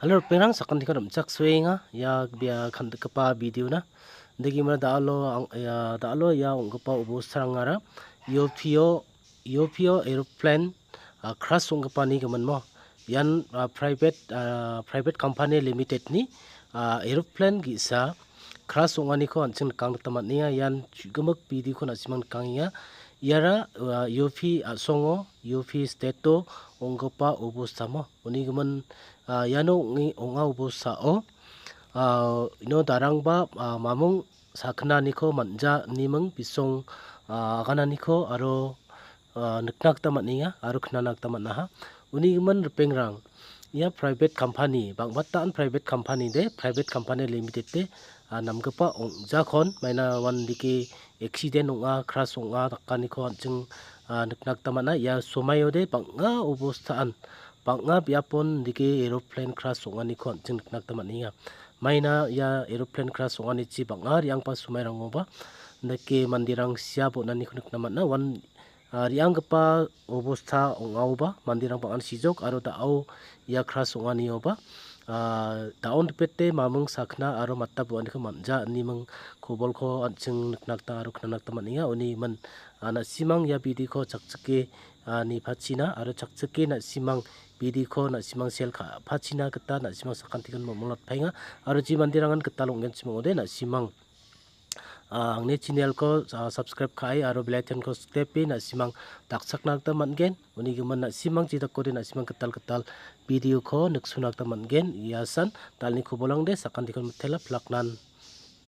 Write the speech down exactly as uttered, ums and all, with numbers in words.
Hello, ripengrang, sakantiko rimchaksoenga ia bia kandikgipa video-na. Degimara da·alo ang-, ia da·alo ia ong·gipa obostarangara U P O, U P O aeroplane, ah, crash ong·gipani giminmo. Ian, ah, private, ah, private company limited-ni, ah, aeroplane ge·sa crash ong·aniko an·ching nikang gita man·enga. Ian chu·gimik video-ko na·simang nikangenga. Iara, ah, U P a·songo, U P state-o ong·gipa obostamo. Uni gimin, ah, iano ong·e-, ong·a obostao, ah, ino darangba, ah, mamung sakgnaniko man·ja, iniming bisong, ah, agananiko aro, ah, nikna gita man·enga aro knana gita man·aha. Uni gimin ripengrang, ia private company, bang·bataan private company de, private company limited de, ah, namgipa ong·jakon maina uandake accident ong·a, crash ong·a dakaniko an·ching, ah, nikna gita man·a. Ia somaio de bang·a obostaan, bang·a biapon dake aeroplane crash ong·aniko an·ching nikna gita man·enga. Maina ia aeroplane crash ong·anichi bang·a re·anggipa somairangoba dake manderang sia bon·aniko nikna man·a. Uan, ah, re·anggipa obosta ong·aoba manderang bang·an sijok aro da·o ia crash ong·anioba, ah, da·on dipete mamung sakna aro mata bu·aniko man·ja iniming kobolko an·ching nikna gita aro knana gita man·enga. Uni gimin, ah, na·simang ia video-ko chakchike, ah, nipachina aro chakchike na·simang video-ko na·simang share ka·pachina gita na·simang sakantikon mongmonglatpaenga. Aro je manderangan gital ong·genchim ong·ode na·simang, ah, angni channel-ko, ah, subscribe ka·e aro bell icon-ko sikdepe na·simang dakchakna gita man·gen. Uni gimin na·simang jedakode na·simang gital gital video-ko niksona gita man·gen. Iasan dalni kobolangde sakantikon mitela pilaknan